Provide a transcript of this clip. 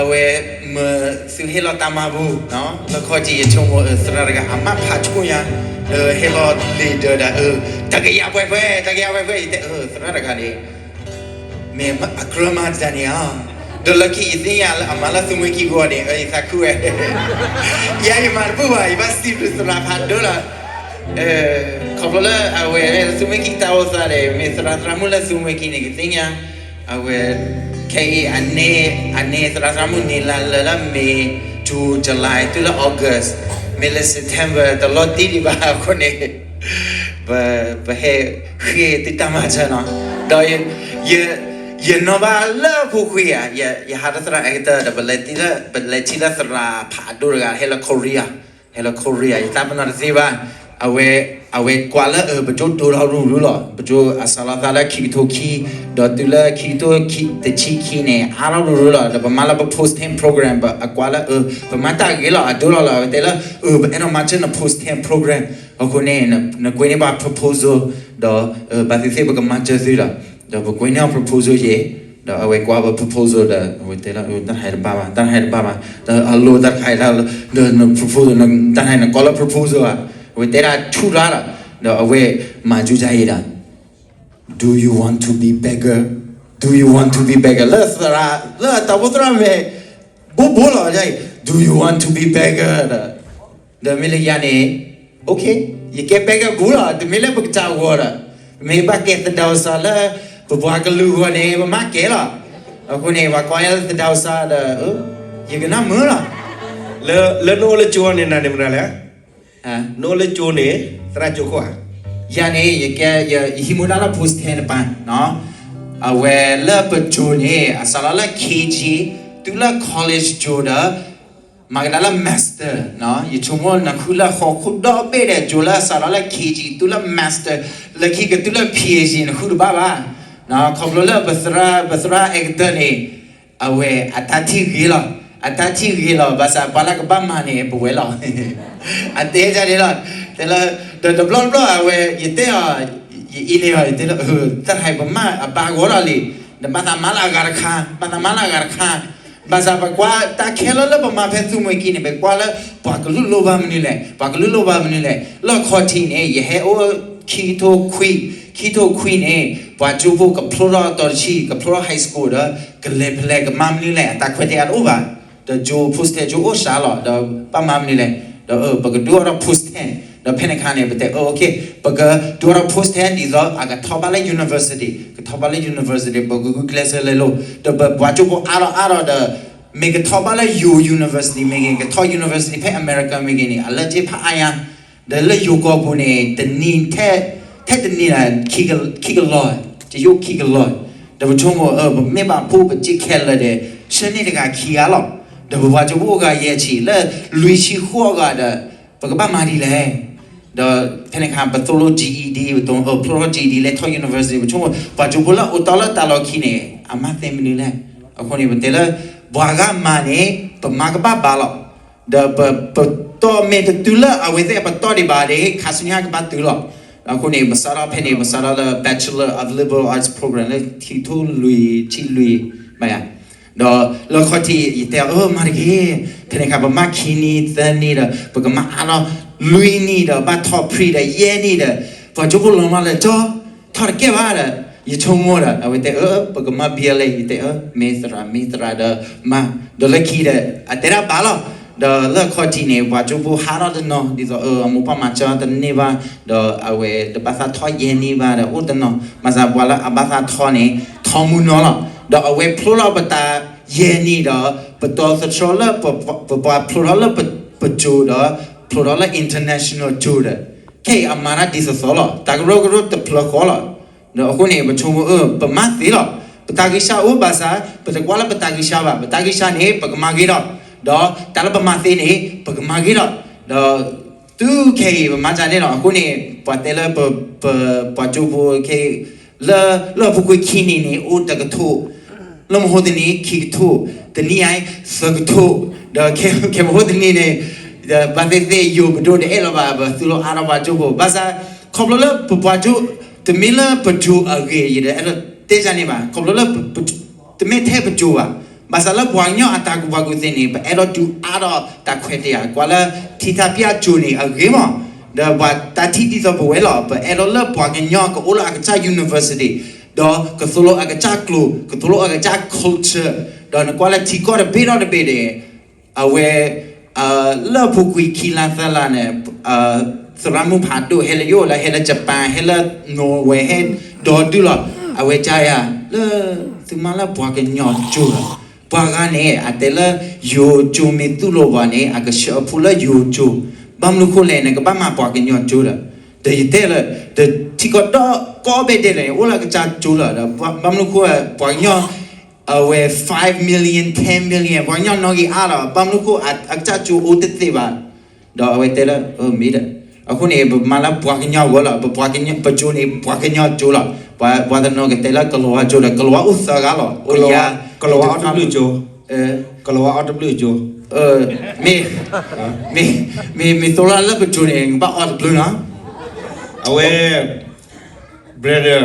အဝဲမၢသုဟ့ၣ်လီၤတၢ်မၤဘူၣ်, လၢခီၣ်ထံးယဆိကမိၣ် သရၣ်တဂၤအမ့ၢ်ဖးဆူၣ်ညါ, ဟဲလီၤလံာ်ဒၢဒၣ်, တကယၤပှဲၤပှဲၤ, တကယၤပှဲၤပှဲၤ, ယတဲ, သရၣ်တဂၤန့ၣ် မ့ၢ်အကြၢးမၤတၢ်န့ၣ်ဧါ, ဒီးလၢခံယသ့ၣ်ညါလၢအမၤလၢသူမှဲကံဘိန့ၣ် ယသးခုဝဲ, ယၤယမၤတဘူၣ်ဘၣ်, ယဘၣ်စံးဘျုးသရၣ်ဖးဒိၣ်လီၤ. ခီဖျိလၢအဝဲသူမှဲကံတၢ်အိၣ်သးဒီး မ့ၢ်သရၣ်သရၣ်မုၣ်လၢသူမှဲကံန့ၣ် ကသ့ၣ်ညါ, အဝဲ ခဲအံၤ အန့ၢ်သရၣ်သရၣ်မုၣ်န့ၣ်လၢ လၢ May, June, July တုၤလၢ August, မ့ၢ်လၢ September တလီၤတံၢ်ဒံးဘၣ်အဃိန့ၣ်, ပ ပဟဲဃ့သုတၢ်မၤစၢၤနီၤ, ဒီး ယနီၣ်ဘၣ်လၢအပူၤကွံာ်ဧါ, ယဟးဒီးသရၣ်အဲကတၢၢ်ဒီး ပလဲၤထံၣ်လၢသရၣ်ဖးဒိၣ်တဂၤ ဟဲလၢ Korea, ဟဲလၢ Korea, ယသးပ့ၤနီၣ်တသ့ဘၣ်, အဝဲ အဝဲကွၢ်လၢအပကၠိဒိၣ်ထီၣ်ရူၢ်ရူၢ်လီၤ, ပကၠိအစးလီၤသးလၢခံကထိခံ, ဒီးတုၤလၢခံကထိခံတဆံခံန့ၣ် အါထီၣ်ရူၢ်ရူၢ်လီၤ, ဒီးပမၤလၢပ post ten program အကွၢ်လၢအ ပမၤတၢ်ဂ့ၤလီၤ အဒိၣ်ထီၣ်လီၤ, အဝဲတဲလၢ အ ပအဲၣ်ဒိးမၤစၢၤန post ten program, အဃိန့ၣ် နကွဲးန့ၢ်ပှၤ proposal, ဒီး ဘၣ်သ့ၣ်သ့ၣ်ပကမၤစၢၤသုဒီး, ဒီးပကွဲးန့ၢ်အီၤ proposal ယဲၢ်, ဒီးအဝဲကွၢ်ပ proposal ဒီး အဝဲတဲလၢ တၢ်တခါအံၤတဘၣ်ဘၣ်, တၢ်တခါအံၤတဘၣ်ဘၣ်, ဒီးအလိၣ်တၢ်တခါအံၤ, ဒီးန proposal တၢ်တခါအံၤ နကိးလၢ proposal ဘၣ်, အဝဲတဲဒၣ်ဆူၣ်လၢဒီး, ဒီးအဝဲမၤကၠူၤကၢ်အံၤဒီး Do you want to be beggar? Do you want to be beggar? လၢသရၣ်, လၢတၢ်အိၣ်သရၣ်မ့ၢ် ဘိဘိလီၤ, Do you want to be beggar? ဒီး ဒီးမ့ၢ်လၢယၤန့ၣ် okay, ယကဲ beggar ဘူးလီၤ, တမ့ၢ်လၢပကစၢ်ဂီၤဒီး, မ့ၢ်ဘၣ်ကဲသဒၣ်စၢ်လၢ ပပှၤကလုာ်ဂီၤန့ၣ် ပမၤကဲလီၤ, အဃိန့ၣ် ပှၤကိးယၤလၢသဒၣ်စၢ်ဒီး, ယကနၣ်မုာ်လီၤ. လၢ လၢနအိၣ်လၢကၠိန့ၣ် နန့ၣ်မတၤလဲၣ်, နအိၣ်လၢကၠိန့ၣ် သရၣ်ကၠိခိၣ်ဧါ. ယၤန့ၣ် ယကဲ ယဟံးမူဒါလၢ post ten တပၤ, အဝဲလၢပကၠိန့ၣ် အစးလီၤလၢ K G, တုၤလၢ college ကၠိဒီး မၤကဒါလၢ master, ယဆိကမိၣ်နဃုလၢဟီၣ်ခိၣ်ဒီဘ့ၣ်ဒီး ကၠိလၢအစးလီၤလၢ K G တုၤလၢ master, လၢခံကတုၤလၢ P H D နဃုတဘၣ်ဘၣ်, ခီဖျိလၢပသရၣ်, ပသရၣ်အဲကတၢၢ်န့ၣ် အဝဲအတၢ်ထံၣ်ဂ့ၤလီၤ, အတၢ်ထံၣ်ဂ့ၤလီၤ, ဘၣ်ဆၣ်ပှၤလၢကဘၣ်မၤန့ၣ် ပဝဲလီၤ. အတဲဒ်န့ၣ်လီၤ, တဲလၢ, ဒီးတဘျီတဘျီအဝဲ ယတဲအီၤ, ယအံၤန့ၣ်အီၤ ယတဲလၢ, တၢ်တခါအံၤပမၤအဘၣ်ဂီၢ်လီၤလံ, ဒီးဘၣ်သးမၤလၢအဂၤတခါ, ဘၣ်သးမၤလၢအဂၤတခါ, ဘၣ်ဆၣ်ပကွၢ်တၢ်ခဲလၢာ်လၢပမၤဖဲသူမှဲကံန့ၣ် ပကွၢ်လၢ ပှၤကလုာ်လိၣ်ဘၣ်မနုၤလဲၣ်, ပှၤကလုာ်လိၣ်ဘၣ်မနုၤလဲၣ်, လၢခီၣ်ထံးန့ၣ် ယဟဲအိၣ်ခံကထိခွံ, ခံကထိခွံန့ၣ် ပှၤကၠိဖိကဖျိထီၣ်အတီၤတဆံ, ကဖျိထီၣ် high school ဒီး ကလဲၤဖဲလဲၣ်ကမၤမနုၤလဲၣ်, အတၢ်ခွဲးတၢ်ယာ်တအိၣ်ဘၣ်, ဒီးကၠိ post ten ကၠိအိၣ်စှၤလီၤ, ဒီးဘၣ်မၤမနုၤလဲၣ်, ဒီးပကဒုးအီၤဒီး post ten, ဒီးဖဲန့ၣ်အခါန့ၣ် ပတဲ okay, ပကဒုးအီၤဒီး post ten ဒ်သိးအကထီၣ်ဘၣ်လၢ university, ကထီၣ်ဘၣ်လၢ university ပကဂုာ်ကျဲးစၢးလဲၤလိၤ, ဒီးပပှၤကၠိဖိအါထီၣ်အါထီၣ်ဒီး မ့ၢ်ကထီၣ်ဘၣ်လၢယိၤ university မ့ၢ်ဂ့ၤ, ကထီၣ် university ဖဲအမဲရကၤမ့ၢ်ဂ့ၤန့ၣ် အလၢက့ဖးအါညါ, ဒီးလၢယိၤကီၢ်ပူၤန့ၣ် တနံၤ ထဲတနံၤ ခံကလီၢ်, တယိၣ်ခံကလီၢ်, ဒီးပဆိကမိၣ် ပမ့ၢ်ဘၣ်ဖိပစ့ခဲလၢာ်ဒီး ဆၢန့ၢ်တဂၤခံဂၤလီၤ, ဒီးပပှၤကၠိဖိအဂၤယဲၢ်ဆံ လၢလွံၢ်ဆံဃိးဂၤဒီး ပကဘၣ်မၤဒ်လဲၣ်, ဒီးဖဲန့ၣ်အခါ ပသိၣ်လိ G E D, ပသိၣ်လိ G E D လဲၤထီၣ် university, ပဆိကမိၣ် ပှၤကၠိဖိလၢအိၣ်တီလၢတၢ်လီၢ်ခံန့ၣ် အမၤသ့မနုၤလဲၣ်, အဃိန့ၣ် ပတဲလၢ ပှၤဂၤမၤန့ၣ် ပမၤကဘၣ်ဘၣ်လီၤ, ဒီးပတီၢ်မ့ၢ်တတုၤလၢအဝဲသ့ၣ်အပတီၢ်ဒံးဘၣ်ဒီး ခါဆူညါကဘၣ်တုၤလီၤ, အဃိန့ၣ် ပစးထီၣ်ဖဲန့ၣ် ပစးထီၣ်လၢ Bachelor of Liberal Arts Program လၢခံကထိလွံၢ်ဆံလွံၢ်, မ့ၢ်ဧါ, ဒီးလၢခီၣ်ထံး ယတဲအီၤ မၤတဂ့ၤ, ဖဲန့ၣ်အခါ ပမၤခံနံၣ်သၢနံၣ်ဒီး ပကမၤအါထီၣ်လွံၢ်နံၣ်ဒီး ဘၣ်ထီၣ် pre ဒီးယဲၢ်နံၣ်ဒီး ပှၤကၠိဖိလီၤမၢ်လၢကၠီ ထီၣ်တကဲဘၣ်ဒီး ယဆိကမိၣ်ဒီး အဝဲတဲအီၤ ပကမၤ B L A, ယတဲအီၤ မ့ၢ်သရၣ် မ့ၢ်သရၣ်ဒီး မၤ, ဒီးလၢခံဒီး အတဲဒၣ်ဘၣ်လီၤ, ဒီးလၢခီၣ်ထံးန့ၣ် ပှၤကၠိဖိဟးထီၣ်တနီၤ ဒ်သိး အမိၢ်ပၢ်မၤစၢၤတန့ၢ်ဘၣ်, ဒီးအဝဲတဘၣ်သးထီၣ်ယဲၢ်နံၣ်ဘၣ်ဒီး အိၣ်တနီၤ ဘၣ်ဆၣ်ပှၤလၢအဘၣ်သးထီၣ်န့ၣ် ထီမုၢ်နီၤလီၤ, ဒီးအဝဲဖျိထီၣ်ပတၢ်ယဲၢ်နံၣ်ဒီး ပတီသတြီလၢ ပပှၤဖျိထီၣ်လၢပကၠိဒီး ဖျိထီၣ်လၢ international ကၠိဒီး ခဲအံၤအမၤတၢ်ဒ်သိးသိးလီၤ, တၢ်ကရၢကရိတဖျၢၣ်ဃီလီၤ, ဒီးအဃိန့ၣ် ပဆိကမိၣ်အၢ ပမၤသ့လီၤ, ပတၢ်ဂံၢ်စၢ်အိၣ်ဘၣ်ဆၣ် ပတကွၢ်လၢပတၢ်ဂံၢ်စၢ်ဘၣ်, ပတၢ်ဂံၢ်စၢ်န့ၣ် ပကမၤဂ့ၤဒီး, ဒီးတၢ်လၢပမၤသ့န့ၣ် ပကမၤဂ့ၤဒီး, ဒီးတုၤခဲအံၤ ပမၤတၢ်န့ၣ်လီၤ, အဃိန့ၣ် ပှၤတဲလၢပ ပပှၤကၠိဖိခဲအံၤ လၢ လၢအပူၤကွံာ်ခံနံၣ်န့ၣ် အိၣ်တကထိ, လၢမဟိတနံၤ ခံကထိ, တနံၤအံၤ သၢကထိ, ဒီးခဲမဟိတနံၤန့ၣ် ဘၣ်သ့ၣ်သ့ၣ် ယိၤပဒိၣ်တအဲၣ်လီၤဘၣ် ပသူၣ်လီၤအါထီၣ်ပှၤကၠိဖိ, ဘၣ်ဆၣ် ခီဖျိလၢပပှၤကၠိ တမ့ၢ်လၢပကၠိအဂ့ၢ် ယတအဲၣ်ဒိးတဲန့ၣ်ဘၣ်, ခီဖျိလၢ တမ့ၢ်ထဲပကၠိဘၣ်, ဘၣ်ဆၣ်လၢပှၤကညီအတၢ်ကူၣ်ဘၣ်ကူၣ်သ့န့ၣ် ပအဲၣ်ဒိးဒုးအါထီၣ်တၢ်ခွဲးတၢ်ယာ် ကွၢ်လၢထံထၣ်ပျၢ်ကၠိန့ၣ်အဂ့ၢ်မး, ဒီးပှၤတၢ်ထံၣ်ဒ်သိးပဝဲလီၤ. ပအဲၣ်ဒိးလၢပှၤကညီကအိၣ်လၢအကစၢ် university ဒီးကသိၣ်လိအကစၢ်ကျိာ်, ကသိၣ်လိအကစၢ် culture, ဒီးနကွၢ်လၢထံကီၢ်တဘ့ၣ်ဒီးတဘ့ၣ်န့ၣ် အဝဲ လၢအပူၤကွံာ်ခံလါသၢလါန့ၣ် သရၣ်မုၣ်ဖးဒိၣ်ဟဲလၢယအိၣ်လၢ ဟဲလၢ Japan, ဟဲလၢ Norway, ဟဲဒီဒူၣ်လီၤ. အဝဲကါယၤလၢ သုမၤလၢပှၤကညီကၠိလီၤ. ပှၤဂၤန့ၣ် အတဲလၢ ယိၤကၠိမ့ၢ်သူၣ်လိဘၣ်န့ၣ် အကဆှၢအဖိလၢယိၤကၠိ, ဘၣ်မနုၤဃိလဲၣ်န့ၣ် ကဘၣ်မၤပှၤကညီကၠိဒီး, ဒီးယတဲလၢ ဒီးထံကီၢ်ဒီကီၢ်ဘ့ၣ်ဒဲးန့ၣ် အိၣ်လၢအကစၢ်ကၠိလီၤ. ဒီးဘၣ်မနုၤဃိ ပှၤကညီ အဝဲ five million, ten million ပှၤကညီနီၣ်ဂံၢ်အါလီၤ, ဘၣ်မနုၤဃိအကစၢ်ကၠိအိၣ်တသ့ဘၣ်. ဒီးအဝဲတဲလၢ မ့ၢ်ဒီး အဃိန့ၣ် ပမၤလၢပှၤကညီဂီၢ်လီၤ. ပကၠိန့ၣ် ပှၤကညီကၠိလီၤ. ပှၤတနီၤကတဲလၢကလီၤဝါကၠိဒီး ကလီၤဝါအိၣ်သၢဂၤလီၤ. အိၣ်ယၤ ကလီၤဝါအီၣ်တဘျုးကၠိ, ကလီၤဝါအီၣ်တဘျုးကၠိ, မ့ၢ် မ့ၢ် မ့ၢ်သိလၢလၢပကၠိန့ၣ် ဘၣ်အီၣ်တဘျုးနီၤ. အဝဲ brother